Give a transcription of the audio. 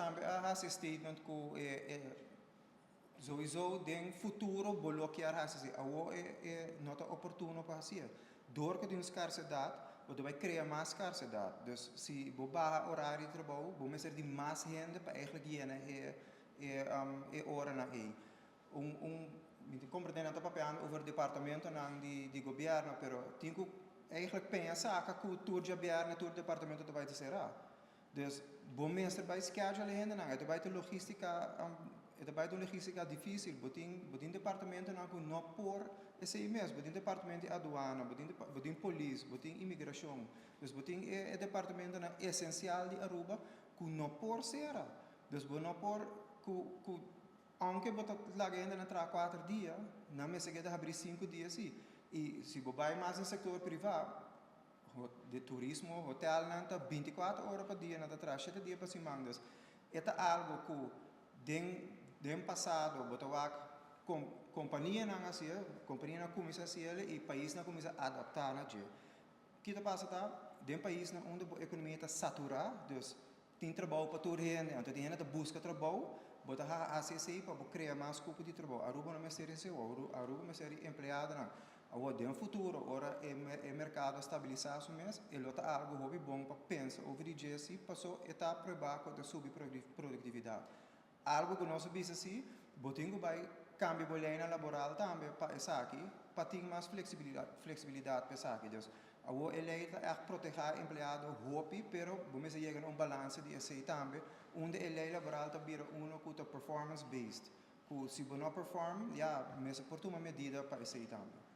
tambe a hasi statement ku e sowieso den futuro bo lo kier hasi esei. Awor e no ta oportuno pa hasi. Dor ku tin un skarsedat, bo ta bai krea mas skarsedat. Dus si bo baha orario di trabou, bo mester di mas hende pa eigenlijk yena e oranan ei. Mi ta komprendé nan ta papiando over departamentonan di gobièrnu, pero tin ku eigenlijk peña saka ku tur djabièrnè tur departamento ta bai ta será. Dus bo mester bai schedule e hendenan. E ta bai ta logística, e ta bai ta un logística difícil. Bo tin departamentonan ku no por esei mes. Bo tin departamento di aduana, bo tin polis, bo tin imigrashon. Dus bo tin e departamentonan esensial di Aruba ku no por sera. Dus bo no por ku aunke bo ta laga hendenan traha 4 dia, nan mester keda habri 5 dia si. I si bo bai mas den sektor privá, di turismo, hotelnan ta 24 ora pa dia, nan ta traha 7 dia pa siman. Dus e ta algo ku den pasado bo ta wak kompanianan hasi, kompanianan kuminsá hasi i paisnan kuminsá adaptá na dje. Kiko ta pasa ta, den paisnan unda e ekonomia ta saturá, dus tin trabou pa tur hende, anto tin hende ta buska trabou, bo ta hasi esei pa bo krea mas kupo di trabou. Aruba no mester esei, Aruba mester di empleadonan. Awor, den futuro, ora e merkado stabilisá su mes, e lo ta algo hopi bon pa pensa over di dje si, paso e ta probá ku ta subi produktividat. Algo ku nos a bisa si, bo tin ku bai kambia bo leinan laboral tambe pa esaki, pa tin mas fleksibilidat pa esaki. Dus, awor e lei ta echt protehá empleado hopi, pero bo mester yega na un balanse di esei tambe, unda e lei laboral ta bira uno ku ta performance based. Ku si bo no perform, ya, mester por tuma medida pa esei tambe.